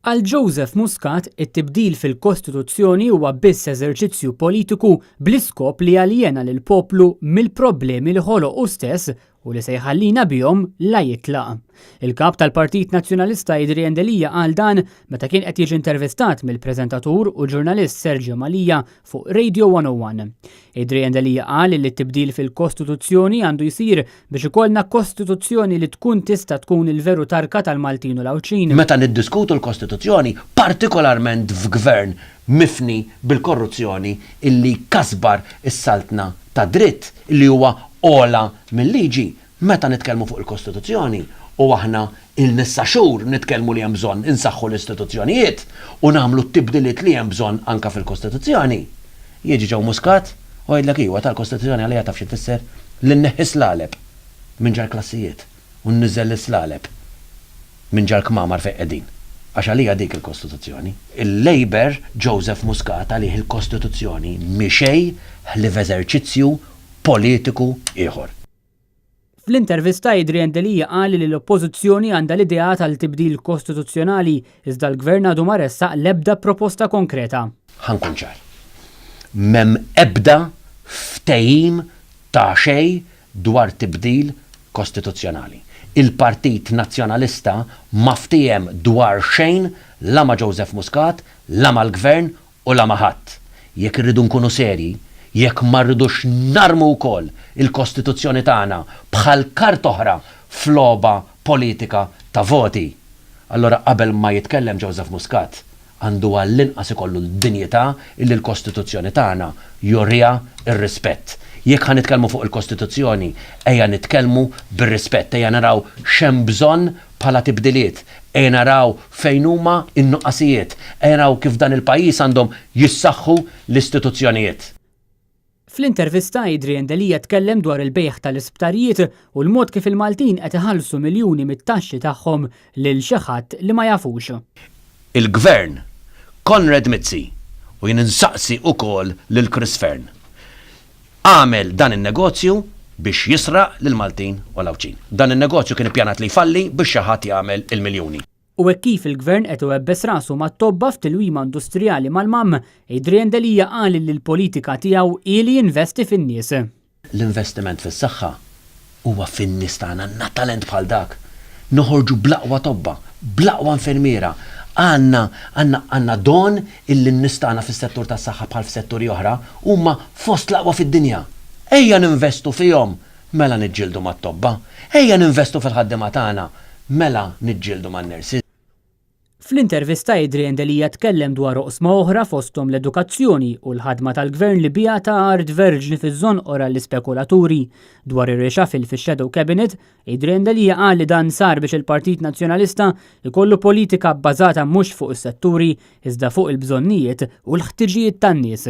Għal Joseph Muscat, it-tibdil fil-Kostituzzjoni huwa biss eżerċizzju politiku bl-iskop li jaljena lill-poplu mill-problemi li ħoloq hu stess u li se jħallina bihom la jitlaq. Il-Kap tal-Partit Nazzjonalista Adrian Delia qal dan meta kien qed jiġi intervistat mill-preżentatur u ġurnalist Sergio Mallia fuq Radio 101. Adrian Delia qal li t-tibdil fil-Kostituzzjoni għandu jsir biex ikollna Kostituzzjoni li tkun tista' tkun il-veru tarka tal-Maltin u l-Għawdxin. Meta niddiskutu l-Kostituzzjoni, partikolarment f'Gvern mifni bil-korruzzjoni illi jkasbar is-saltna tad-dritt, illi huwa ogħla mil-liġi, meta nitkellmu fuq il-Kostituzzjoni, u aħna ilna issa xhur nitkellmu li hemm bżonn insaħħu l-istituzzjonijiet u nagħmlu t-tibdiliet li hemm bżonn anke fil-Kostituzzjoni, jiġi Joe Muscat u jgħidlek iwa tal-Kostituzzjoni għalija taf xi tfisser? Li nneħħi s-slaleb minn ġall-klassijiet u nniżżel lis-slaleb minn ġall-kmamar fejn qegħdin. Għax għalija dik il-Kostituzzjoni. Il-Labour, Joseph Muscat għalih il-Kostituzzjoni mhi xejn ħlief eżerċizzju politiku ieħor. Fl-intervista Adrian Delia qal li l-Oppożizzjoni għandha l-ideat għal tibdil kostituzzjonali iżda l-Gvern għadu ma ressaq l-ebda proposta konkreta. Ħa nkun ċar. M'hemm ebda ftehim ta' xejn dwar tibdil kostituzzjonali. Il-Partit Nazzjonalista ma ftiehem dwar xejn la ma' Joseph Muscat, la mal-Gvern u la ma' ħadd. Jekk irridu nkunu serji, jekk ma rridux narmu wkoll il-Kostituzzjoni tagħna bħal karta oħra f'logħba politika ta' voti, allura qabel ma jitkellem Joseph Muscat għandu għall-inqas ikollu l-dinjità illi l-Kostituzzjoni tagħna juriha r-rispett. Jekk ħa nitkellmu fuq il-Kostituzzjoni, ejja nitkellmu bir-rispett, ejja naraw x'hemm bżonn bħala tibdiliet, ejja naraw fejn huma n-nuqqasijiet, ejja naraw kif dan il-pajjiż għandhom jissaħħu l-istituzzjonijiet. Fl-intervista Adrian Delia tkellem dwar il-bejgħ tal-isptarijiet u l-mod kif il-Maltin qed iħallsu miljuni mit-taxxi tagħhom lil xi ħadd li ma jafux. Il-Gvern, Konrad Mizzi, u jien insaqsi ukoll lil Chris Fearne, għamel dan in-negozju biex jisraq lill-Maltin u l-Għawdxin. Dan in-negozju kien ippjanat li jfalli biex xi ħadd jagħmel il-miljuni. U hekk kif il-Gvern qed iwebbes rasu mat-tobba f'tilwima industrijali mal-MAM, Adrian Delia qal li l-politika tiegħu hi li jinvesti fin-nies. L-investiment fis-saħħa huwa fin-nies tagħna, għandna talent bħal dak. Noħorġu bl-aqwa tobba, bl-aqwa infermiera. Għandna, għandna, għandna don illi n-nies tagħna fis-settur tas-saħħa bħal f'setturi oħra huma fost l-aqwa fid-dinja. Ejja ninvestu fihom Mela niġġieldu mat-tobba. Ejja ninvestu fil-ħaddiema tagħna. Mela niġġieldu man-nurses. Fl-intervista Adrian Delia tkellem dwar oqsma oħra fosthom l-edukazzjoni u l-ħadma tal-Gvern li biha ta art verġni fiż-Żonqor għall-ispekulaturi. Dwar ir-reshuffle fix-Shadow Cabinet, Adrian Delia qal li dan sar biex il-Partit Nazzjonalista jkollu politika bbażata mhux fuq is-setturi iżda fuq il-bżonnijiet u l-ħtiġijiet tan-nies.